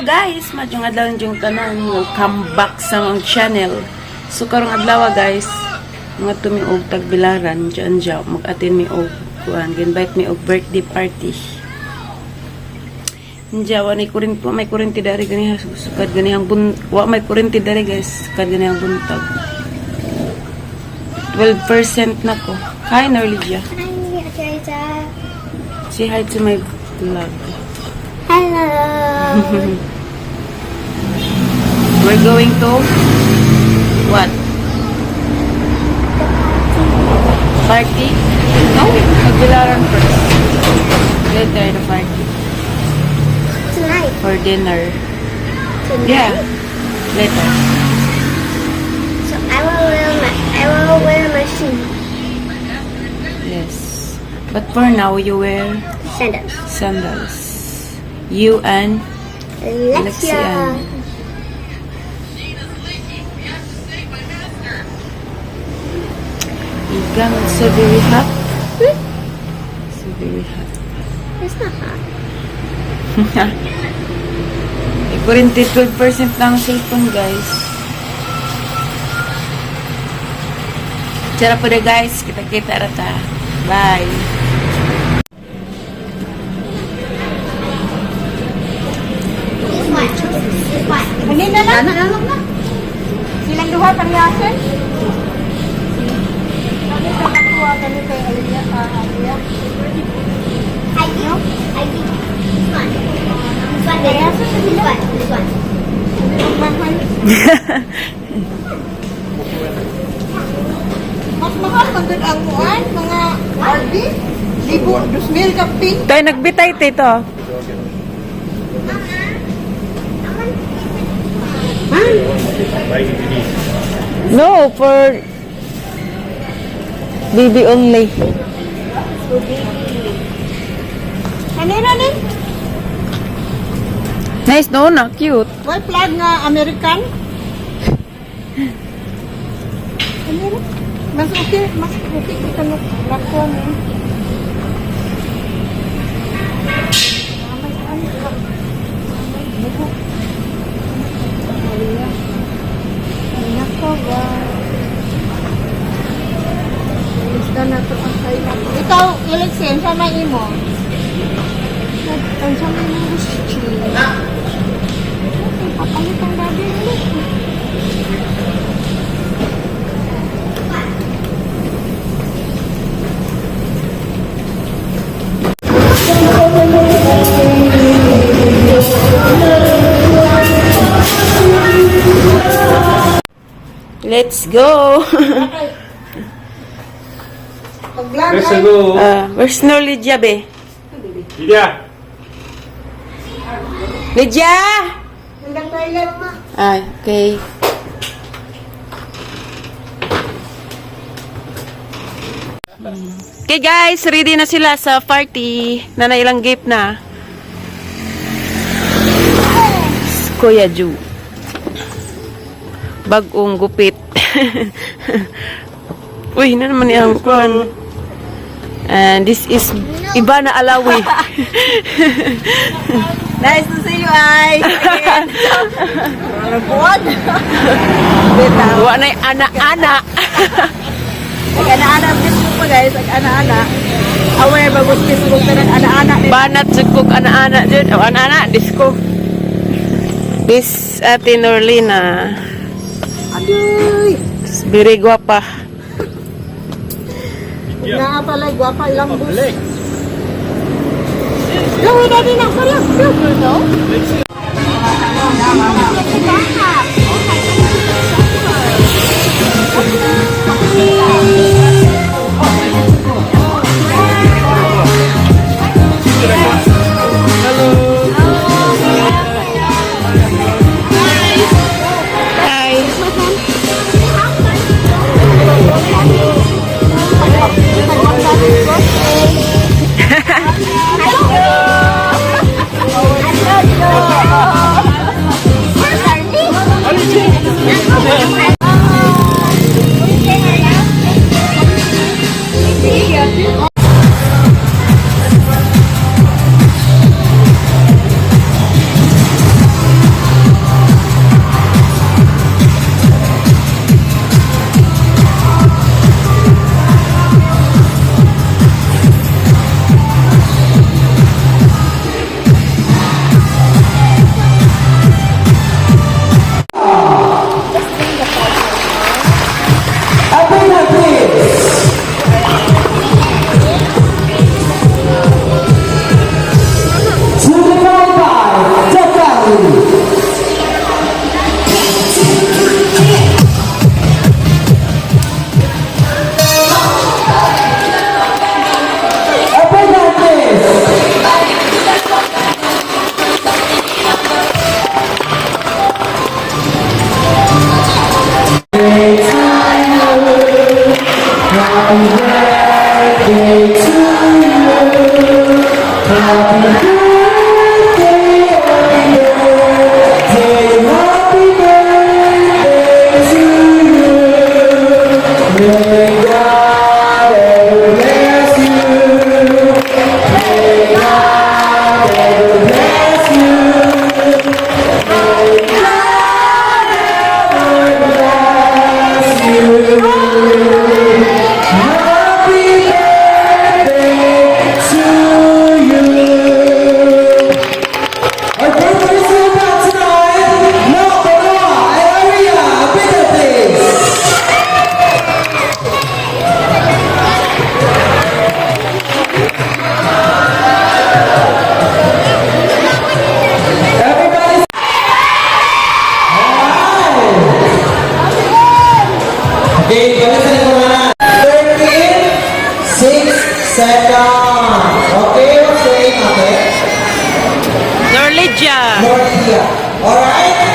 Guys, maayong adlaw yung tanan. Welcome back sa among channel. So karong adlaw, guys, mga tumi og Tagbilaran diyan diya mag-attend mi og kuan, invite mi og birthday party. Diya wa ni kuryente, wa may kuryente dari ganiha, sukad ganihang bun wa may kuryente dari, guys, sukad ganihang buntag. 12% na ko. Hi, Norlidia. Hi, Teresa. Say hi to my vlog. Hello. We're going to what? Party? No, Tagbilaran first. Later the party. Tonight. For dinner. Tonight. Yeah. Later. So I will wear my shoes. Yes. But for now, you wear Sandals. Sandals. You and Alexia. Alexian. Igang, it's so very hot. So very hot. It's not hot. Eh, kuryente, 12% na ang cellphone, guys. Tsara po na, guys. Kita-kita rata. Bye. This one. This one. Kanina na? Ano, ano na? Silang duha pangyasin? Ano sa nakuha kami kay Aliyah? Aliyah? I do. I do. This one. This one better. This one. This one. Mahal. Mas mahal man gud ang kuan, mga RV. Libo, 2,000 ka pin. Tayo nagbitay tito. No, for baby only. Kanina ni? Nice, no? Na, cute. Why flag nga American? Kanina? Mas okay kita no nako ni. Nako ba? Isda na to ang kay nako. Ikaw, Alexia, sa may imo? Ang sa may imo gusto. Papalit ang gabi ulit. Let's go! Pag-vlog Let's ay. go. Where's no Lydia, be? Lydia. Lydia! Hanggang toilet ma. Ay, okay. Okay guys, ready na sila sa party. Na ilang gift na. Kuya Ju. Bagong gupit. Uy, na naman yung kuan. And this is Ivana Alawi. Nice to see you, ay. Buwan. Wa na ana-ana. Nag-ana-ana ang Facebook pa, guys. Nag-ana-ana. Aware ba mas Facebook na nag-ana-ana ni Banat jud kog ana-ana jud. Oh, ana-ana disco. This Ate Norlina. Aduy. Very guwapa. Naa pala gwapa ilang bus. Gawin natin ang sarap. Go. Hi. Okay, balik sa likuran. 13, 6 seconds. Okay, what's your name, ate? Norlidia. Norlia. Alright?